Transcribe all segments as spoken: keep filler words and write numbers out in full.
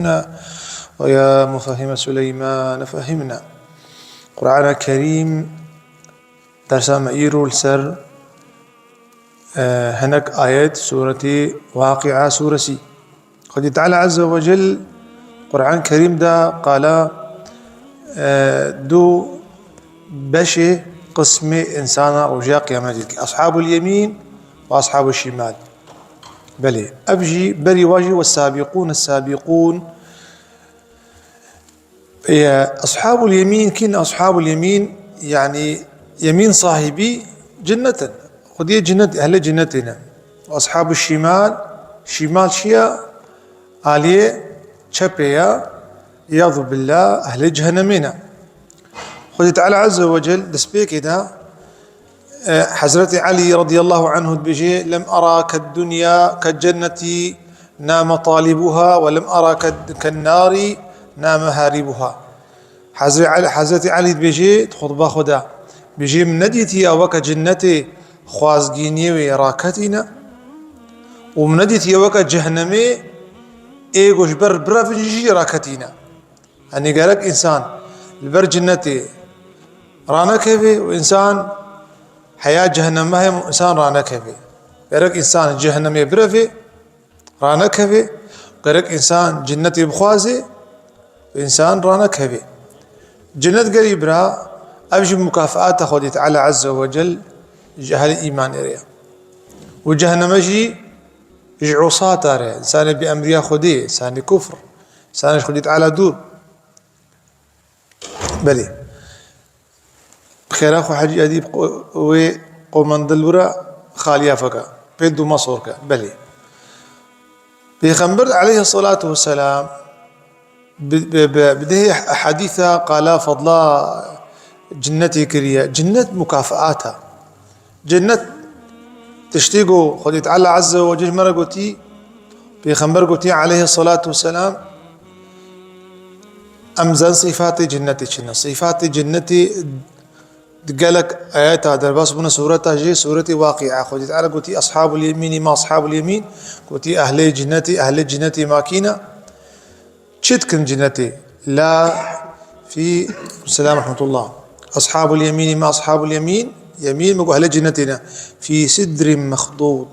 ويا مفهم سليمان فهمنا. Qur'ana Kerîm, dersa me îro li ser, e, hinek ayet Sûretê Waqi'a sûresî. Xwedî Teala Azze ve Cel Qur'an Kerîm de qala, e, du beşê qismê însana roja qiyametê dike. Ashabul yemîn ve ashabul şimal. Belê, ev jî berî wa jî ve sabiqûn sabiqûn. Ya, ashabul yemîn, kîn ashabul yemîn? Yanî yemîn sahibî cinnet in. Xwediyê cinnet, ehlê cinnetê ne. Ashabul şimal, şimal çi ya? Aliyê çepê ya. İyadu billah, ehlê cehennemê ne. Xwedî Teala Azze ve Cel destpêkê de, e, Hezretî Elî radiyallahu anhu dibêje: "Lem ara ked dunya ked cennetî name talibuha ve lem ara ked, ked narî name haribuha." Hezre-, Hezretî Elî dibêje, di xutba xwe de, dibêje: "Min nedîtiya weke cinnetê xwazgîniyê wê raketîne û min nedîtiya weke cehennemê ê ku ji ber birevin jî raketîne." Yanî gerek însan li ber cinnetê ranekeve û însan heya cehenneme heye û însan ranekeve. Gerek însan cehennemê bireve, ranekeve, gerek însan cinnetê bixwaze û însan ranekeve. Cinnet gerî bira, ev jî mukafaata Xwedê Teala Azze ve Cel ji ehlê îmanê re ye. Û cehenneme jî ji usata re, însanê bi emriya Xwedê, însanê kufr, însanê ji Xwedê Teala dûr. Belê. Bi xêra xwe Hecî Edîb qo-, wê qomendil wira xaliya feke. Pê dûma sor ke. Belê. Pêxember aleyhissalatu vesselam bi, bi, bi, bi dehê ehadîsa qala fadla cinnetê kiriye. Cinnet mukafaat e. Cennet tiştê ku Xwedê Teala Azze ve Celle ji me re gotî, Pêxember gotî aleyhissalatu vesselam, em zanin sîfatê cennetê çi ne. Sîfatê cennetê di gelek ayeta derbas bûne, sureta jê, suretê Waqi'a. Xwedê Teala gotî, "Ashabul yemînî ma ashabul yemîn." Gotî, "Ehlê cennetê, ehlê cennetê ma kî ne?" Çi dikin cinnetê? La fî, selam rehmetullah. Ashabul yemînî ma ashabul yemîn. Yemîn, min got ehlê cinnetê ne. Fî sidrin mexdûd.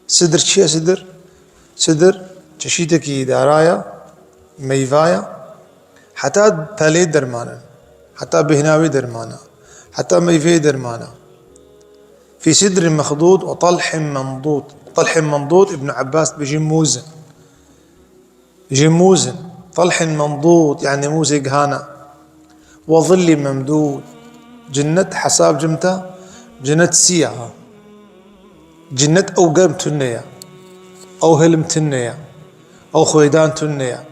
Sidr çi ye sidr? Sidr çeşîtekî daraya, meyvaya. Heta pelê derman in. Heta bêhna wê derman e. Heta meyveyê derman e. Fî sidrin mexdûd ve talhin mendûd. Talhin mendûd, Ibn Abbas dibêje mûz in. Ji mûz in. Talhin mendûd, yanî mûzê gihana. Ve zillin memdûd. Cinnet hesab cimta, cinnet siya ha. Cinnet ew germ tune ya. Ew hilm tune ya. Ew xwêdan tune ya.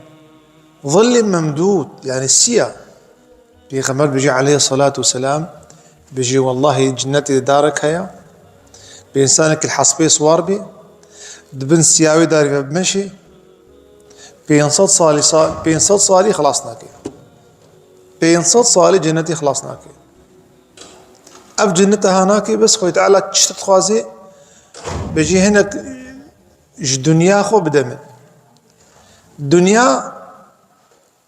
Zillin memdûd, yanî siya. Pêxember bijî aleyhissalatu vesselam, bijî, "Wellahî cinnetê de darek heye, bi însanekî li hespê siwar bî, di bin siya wê darî ve bimeşê, pênc sed salî, sa-, pênc sed salî xilas nake. Pênc sed salî cennetê xilas nake." Ev cennete ha nake, bes Xwedê Teala tişt dixwaze, bijî hinek ji dinya xwe bide min. Dinya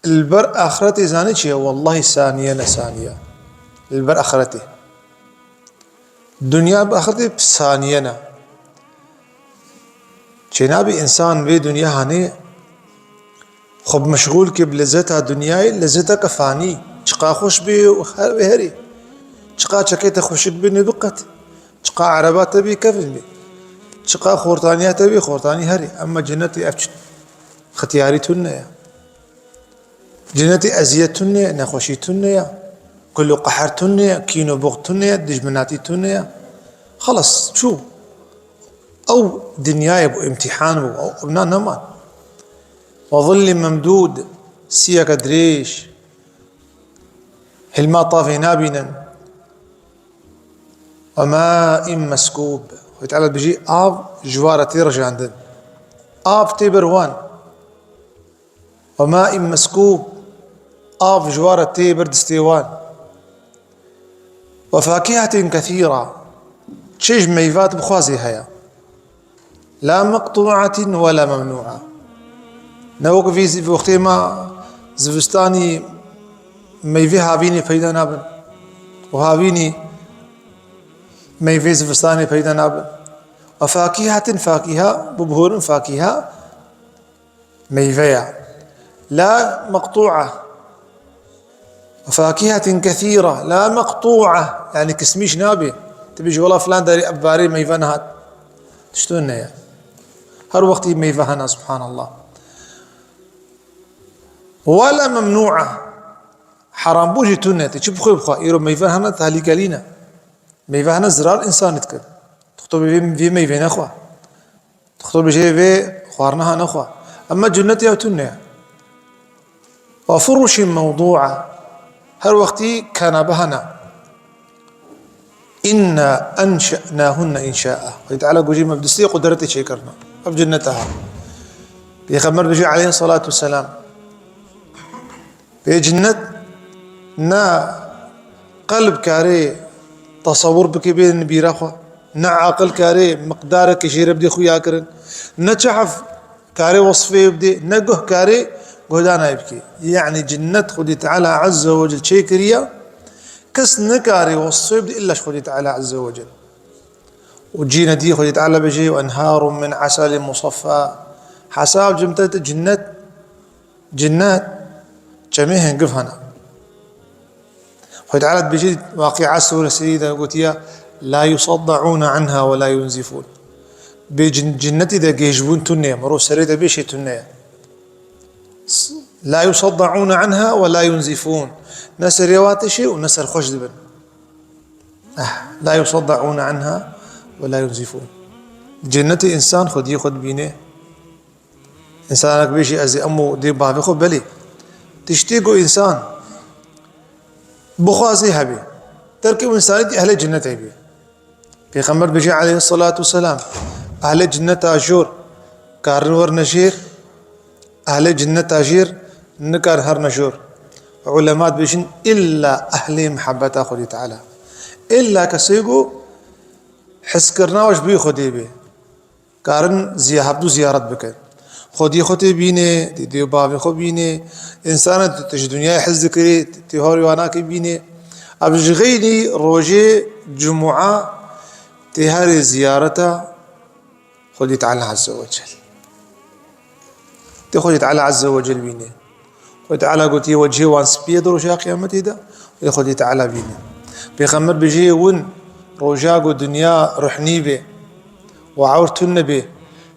Li ber axretê zanî çi ye? Wellahî saniye ne saniye. Li ber axretê. Dinya bi axretê saniye ne. Çênabî însan vê dinya hanê xwe bi meşxûl ke bi lezzeta dinyayê, lezzeteke fanî. Çiqa xweş bê û her wê herê. Çiqa çekê te xweşik bê nê biqet. Çiqa ereba te bê kevin bê. Çiqa xortaniya te bê xortanî herê. Emma cennetê ev çi xitiyarî tune ye. Cennetê eziyet tune ye, nexweşî tune ye, kul û qeher tune ye, kîn û buxd tune ye, dijminatî tune ye. Xelas, çû. Ew dinyayê bû, îmtîhan bû, ew, ew na neman. Ve zillin memdûd, siyeke dirêj, hilma tavê nabînin. Ve ma'in meskûb. Xwedê Teala dibêjî, av ji wa re tê rijandin. Av tê ber wan. Ve ma'in meskûb, av ji wa re tê ber distê wan. Ve fakihetin kethîra, çeşt meyvat bixwazê heye. La meqtû'atin ve la memnû'a. Ne wek vî zî-, wextê me zivistanî meyvê havînê peyda nabin û havînî meyvê zivistanê peyda nabin. Ve fakihetin, fakiha, bibûrin fakiha, meyve ya. La meqtû'a. Ve fakihetin kethîra, la meqtû'a. Yanî kismîş nabê. Tu bêjî, wela filan derê ev barê meyve nehat. Tişt win ne ye. Her wextî meyve hene, subhanallah. Wela memnû'a. Herambû jî tune, tu çi bixwe bixwe, îro meyve hene, tehlîkelî ne. Meyve hene zirar însanî dikin. Dixto bê vê, vê meyvê nexwe. Dixto bêjê vê xwarinaha nexwe. Ema cennet ya tune ye. Ve furuşin mewdû'a. Her wextî kanabe hene. Înna enşe'nâhunne înşa'a. Xwedê Teala gojî me bi destê qudretê çêkirine. Ev cenneta ha. Pêxember bêjî aleyhissalatu vesselam. Vê cinnet ne qelb karê tesewwur bike bê bîra xwe, ne aqil karê miqdareke jê re bidê xuya kirin, ne çehf karê wesfê bidê, ne guh karê guhdanayê bike. Yanî cinnet Xwedê Teala Azze ve Cel çêkiriye, kes nikarê wesfê bidê illa ji Xwedê Teala Azze ve Cel. Û cî nedî Xwedê Teala bêjê, "Ve enharun min asalin musaffa." Hesab cimte cinnet, cinnet çemê hingiv hene. Xwedê Teala dibêjê, Waqi'a sûresê de gotiye, "La yusaddauna anha ve la yunzifun." Bê cin-, cinnetî de gêjbûn tune ye, mirov serê de bêşê tune ye. S-, "La yusaddauna anha ve la yunzifun." Ne serê wa tişê û ne serxweş dibin. Eh, "La yusaddauna anha ve la yunzifun." Cennetê însan xwediyê xwe dibîne. Însanek bêjî, "Ez ê em û dê bavê xwe," belê. Tiştê ku însan bixwazê hebe. Terkê û însanî dî ehlê cennetê bî. Pêxember bêjî aleyhissalatu vesselam, "Ehlê cenneta jor karin werine jêr, ehlê cenneta jêr nikarin herine jor." Ulema dibêjin, "Îlla ehlê mihebbeta Xwedê Teala." Îlla kesê ku hizkirina we ji bo Xwedê bê. Karin ziya-, hevdû ziyaret bikin. Xwediyê xwe tê bînê, tê dê û bavê xwe bînê. Însanek tu, tu ji dinyayê hez dikirî, tê horê wana kê bînê. Ev ji xeynî rojê cumûa tê herê ziyareta Xwedî Teala Azze ve Cel. Tê Xwedî Teala Azze ve Cel bînê. Xwedî Teala gotiye, "Wecihê wan spî ye di roja qiyametê de." Wê Xwedî Teala bîne. Pêxember bêjê, "Win roja ku dinya ruhnî bê, wa ewr tune bê,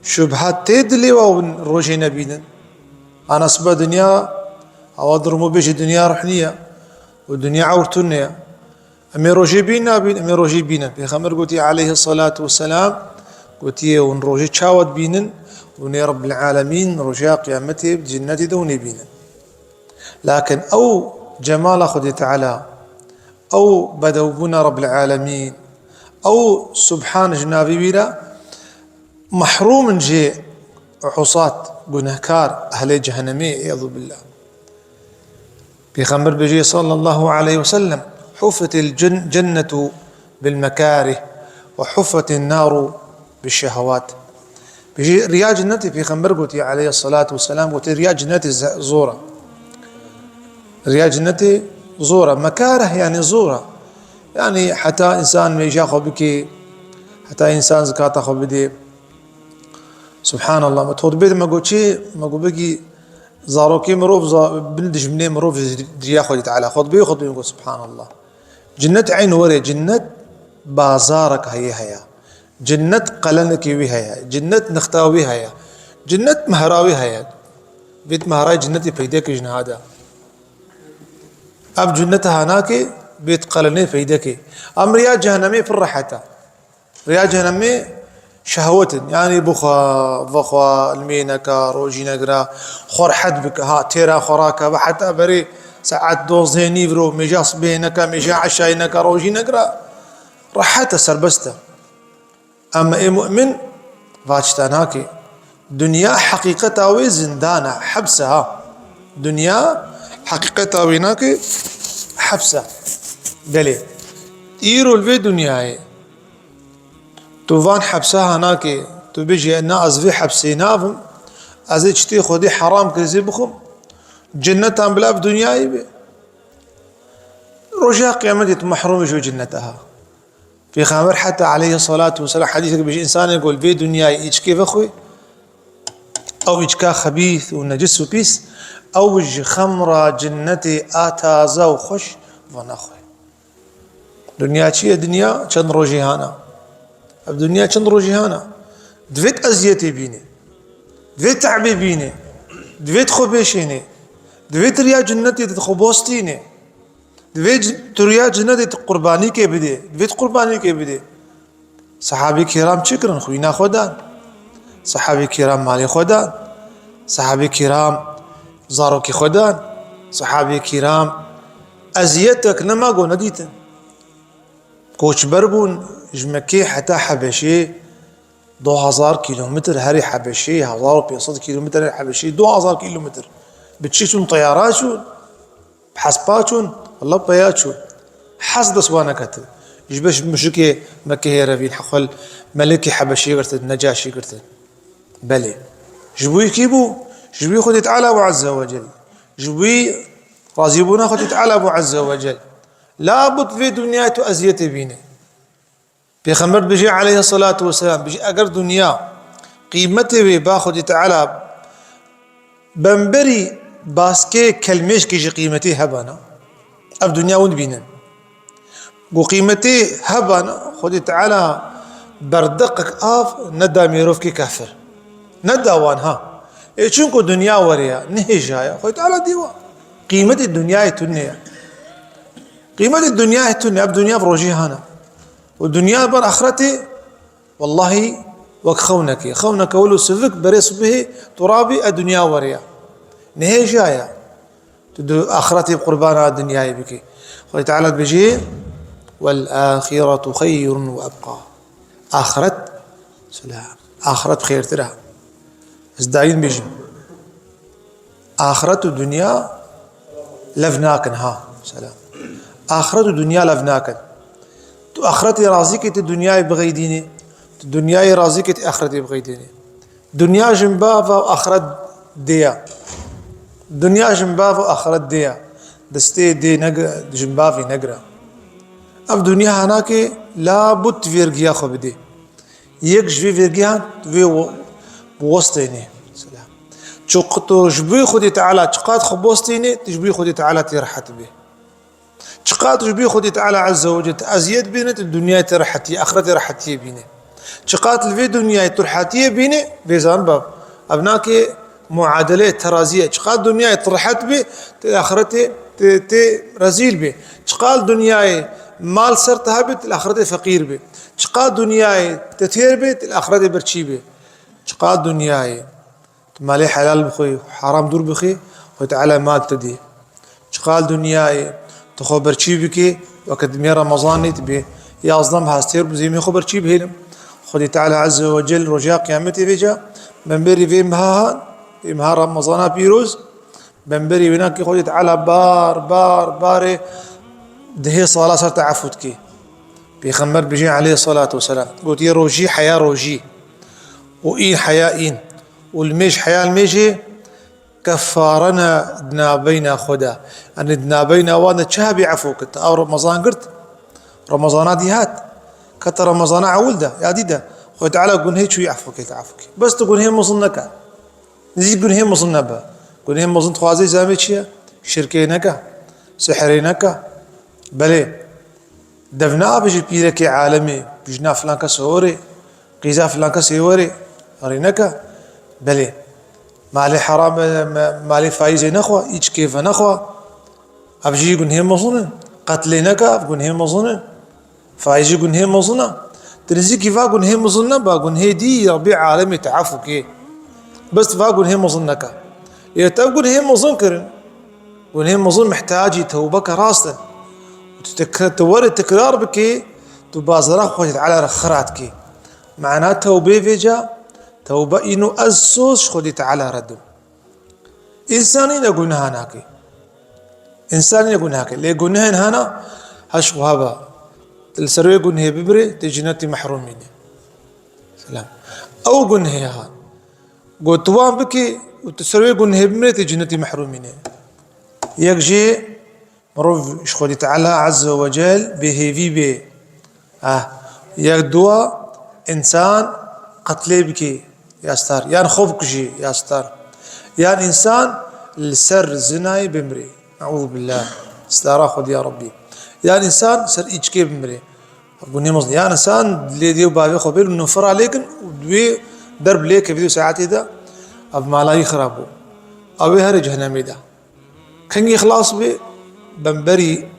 şubhat tê dilê wa win rojê nebînin." Ana sibe dinya, awa dirim û bêjî dinya ruhnî ye û dinya ewr tune ye. Em ê rojê bîn nabîn, em ê rojê bînin. Pêxember gotiye aleyhissalatu vesselam, gotiye, "Hûn rojê çawa dibînin?" Hûn ê Rabbil Alemîn roja qiyametê di cinnetê de hûn ê bînin. Lakin ew cemala Xwedê Teala, ew bedewbûna Rabbil Alemîn, ew subhan ji navê wî re, mehrûm in jê usat, gunehkar, ehlê cehennemê, îyazû billah. Pêxember bêjê sallallahu aleyhi ve sellem, "Huffetil cen-, cennetu bil mekarih ve huffetin naru bil şehewat." Bêjê riya cennetê, Pêxember gotiye aleyhissalatu vesselam, gotiye riya cennetê ze-, zor e. Riya cennetê zor e. Mekarih yani zor e. Yani heta însan mêja xwe bike, heta însan zikata xwe bide. Subhanallah, me totbê de me got çi, me got begî zarokê mirov za-, bin dijminê mirov ji riya Xwedî Teala. Xutbeyê xutbeyê got, Subhanallah. Cinnet eyn werê, cinnet bazarek heye heye. Cinnet qelenekê wî heye. Cinnet nixta wî heye. Cinnet mehra wî heye. Vêt mehrayê cinnetê peyde kir ji niha de. Ev cinneta hanakê vêt qelenê peyde kir. Em riya cehennemê pir rehet e. Riya cehennemê şehwet in. Yanî bixwe, vexwe, ilmê neke, rojî negire, xwe rehet bike. Ha, têra xwe rakeve heta berê saet dozdehê nîvro, mêja sibê neke, mêja eşayê neke, rojî negire. Rehet e, serbest e. Em ê mu'min va tişta nake. Dinya heqîqeta wê zindan e, heps e ha. Dinya heqîqeta wê nake, heps e. Belê. Îro li vê dinyayê tu van hepsa hanakê, tu bijî, na ez vê hepsê navim, Ez ê çitê Xwedê heram kir, ez ê bixwim. Cinnetan bila bi dinyayê be. Roja qiyametê tu mehrûm ji wê cinneta ha. Pêxember heta aleyhi salatu ve selam hedîsek bêje, însanê ku li vê dinyayê îçkê vexwe, ew îçka xebîs û necis û pîs, ew ji xemra cinnetê a taze û xweş venaxwe. Dinya çi ye? Dinya çend rojî hana. Ev dinya çend rojî hana. Divêt eziyetê bîne. Divêt te'bê bîne. Divêt xwe bêşêne. Divêt riya cinnetê de xwe bostîne. Divê c-, tu riya cinnetê tu qurbanîkê bidê. Divêt qurbanîkê bidê. Sahabê kiram çi kirin? Xwîna xwe dan. Sahabê kiram malê xwe dan. Sahabê kiram zarokê xwe dan. Sahabê kiram eziyetek nema ku nedîtin. Koçber bûn ji Mekkê heta Hebeşê, du hezar kîlometr herî Hebeşê, hezar û pênc sed kîlometr herî Hebeşê, du hezar kîlometr. Bi çi çûn? Teyara çûn. Bi hespa çûn, walla peya çûn. Hes dest wan nekete. Ji ber muşrikê Mekkehê re bîn, hewil melikê Hebeşê girtin, Necaşî girtin. Belê. Ji bo kî bû? Ji bo Xwedê Teala bû Azze ve Cel. Ji bo razîbûna Xwedê Teala bû Azze ve Cel. Labud vê dinyayê tu eziyetê bîne. Pêxember dibêje aleyhissalatu vesselam, dibêje, eger dinya qîmetê wê ba Xwedê Teala bemberî baskê kelmêşkê ji qîmetê hebana, ev dinya hûn dibînin. Ku qîmetê hebana, Xwedê Teala berdeqek av neda mêrovkê kafir. Neda wan ha. Ê çunku dinya weriya, nihêjaya, Xwedê Teala dî wan. Qîmetê dinyayê tune ye. Qîmetê dinyayê tune, ev dinya bi rojî hana. Û dinya ber axretê, wellahî wek xewnekê. Xewneke wilo sivik berê sibihê tu rabî, e dinya weriya. Nihêjaya. Tu di axretê bi qurbana dinyayê bikî. Xwedê Teala dibêjê, "Wel axiretu xeyrun ve ebqa." Axret, selam. Axret xêrtir e. Ez dayîn bêjim. Axret û dinya lev nakin ha. Selam. Axret û dinya lev nakin. Tu axretê razî kê, tu dinyayê bixeydînî. Tu dinyayê razî kê, tu axretê bixeydînî. Dinya ji min bava axret dê ya. Dinya ji min bava axret dê ya. Destê dê neg-, ji min bavê negire. Ev dinya hanakê labut vergiya xwe bidê. Yek ji vê vergiyan tu vê wo-, westênê. Selam. Çiqas tu ji bo Xwedê Teala çiqas xwe bostênê, tu ji bo Xwedê Teala tê rehet bê. Çiqas tu ji bo Xwedê Teala Azze ve Celle tu eziyet bîne, tu dinyayê te rehetiyê, axretê rehetiyê bîne. Çiqas li vê dinyayê tu rehetiyê bîne, vê zan bav. Ev nake muadele, terazî ye. Çiqas dinyayê tu rehet bî, tu axretê, tu, tu rezîl bî. Çiqas dinyayê mal ser te hebî, tu axretê feqîr bî. Çiqas dinyayê tu têr bî, tu axretê birçî bî. Çiqas dinyayê tu malê helal bixwî, heram dûr bixî, Xwedê Teala mal te dî. Çiqas dinyayê tu xwe birçî bikî, weke dimê Remezanê tu bê yazdeh meha têr bû, zêmê xwe birçî bihêlim. Xwedê Teala Azze ve Celle roja qiyametê vêca, bemberî vê meha han, vê meha Remezana pîroz, bemberî wê nakê Xwedê Teala bar, bar, barê dihê sala ser te efû dikê. Pêxember bijî aleyhi salatu vesselam, gotiye, rojî heya rojî. Û în heya în. Û limêj heya limêjê, kefarena di navbeyna xwe de. Yanî di navbeyna wan de çi hebî efû kit? Ew Remezan girt. Remezana dî hat. Kete Remezana ewil de, ya dî de. Xwedê Teala gunhê çûyî efû kê, te efû kê. Bes tu gunhê mezin neke. Nizî gunhê mezin nebe. Gunhê mezin dixwaze zamê çi ye? Şirkê neke. Sihirê neke. Belê. Dev nabêjî pîrekê alemê, bijna filan kes horê, qîza filan kesê werê, rê neke. Belê. Malê heram, me-, malê faîzê nexwe, îçkê venexwe. Ev jî gunhê mezin in. Qetlê neke, ev gunhê mezin in. Faîz jî gunhê mezin e. Tu nizîkî va gunhê mezin neba, gunhê dî Rabbê alemê te efû kê. Bes tu va gunhê mezin neke. Lê te ev gunhê mezin kirin. Gunhê mezin mihtacî tewbeke rast e. Tu tek-, tu werê tekrar bikê, tu bazara Xwedê Teala re xira dikê. Mana tewbê vêca, tewbe îno ez soz ji Xwedê Teala re dim. Însanî ne guneha nake. Însanî ne guneh nake. Lê gunehên hana heş wiha be. Tu li ser wê gunehê bibirê, tu cennetî mehrûmî ne. Selam. Ew gunehê ha. Got, tu wan bikî û tu ser wê gunehê bimrê, tê cinetî mehrûmî ne. Yek jî mirov ji Xwedî Teala Azze ve Cel bêhêvî bê. Ah, yek dua însan qetlê bikî, ya star. Yan xwe bikujî, ya star. Yan însan li ser zinayê bimrê. Eûzubillah. Stara Xwedî ya Rabbî. Yan însan ser îçkê bimrê. Gunê mezin. Yan însan lê dê û bavê xwe bê li nifira lê kin û wê derb lê kevî di saetê de ev mala wî xirab bû. Ew ê herê cehennemê de. Kengî xilas bê, bemberî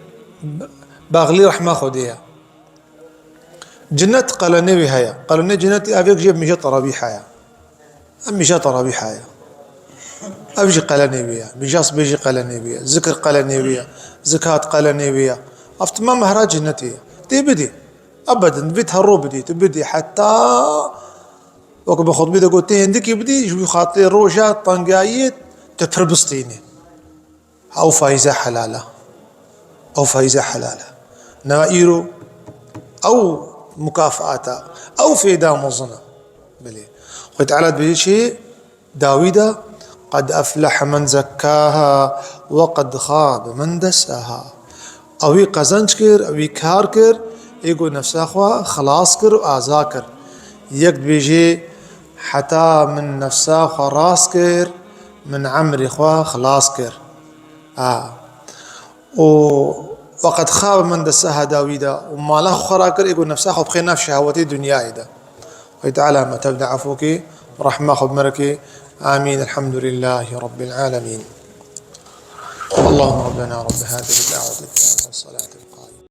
baxlî rehma Xwedê ye. Cinnet qelenê wî heye. Qelenê cinnetî ev yek jê mîja teravîha ye. Ev mîja teravîha ye. Ev jî qelenê wî ye. Mîja sibê jî qelenê wî ye. Zikir qelenê wî ye. Zikat qelenê wî ye. Ev timam mehra cinnetê ye. Tê bidî. Ebedin, divê her ro bidî. Tu bidî heta wek bi xutbê de got, tê hindikî bidî, ji wî xatirê roja tengayiyê tu pir bistînî. Ew faize helal e. Ew faize helal e. Neva îro ew mukafaat e. Ew fêda mezin e. Belê. Xwedê Teala dibêje çi? Dawî de, "Qed eflehe men zekkaha ve qed xabe men desaha." Ewî qezenc kir, ewî kar kir, ê ku nefsa xwe xilas kir û aza kir. Yek dibêje, "Heta min nefsa xwe rast kir, min emrê xwe xilas kir." A. Û "Ve qed xabe men desaha" dawî de, û mala xwe xera kir, ê ku nefsa xwe bixê nav şehwetê dinyayê de. Xwedê Teala me tev de efû ke, rehma xwe bi me re ke. Amîn. Elhamdulillahî Rabbil alemîn. اللهم ربنا رب هذه الدعوة التامة والصلاة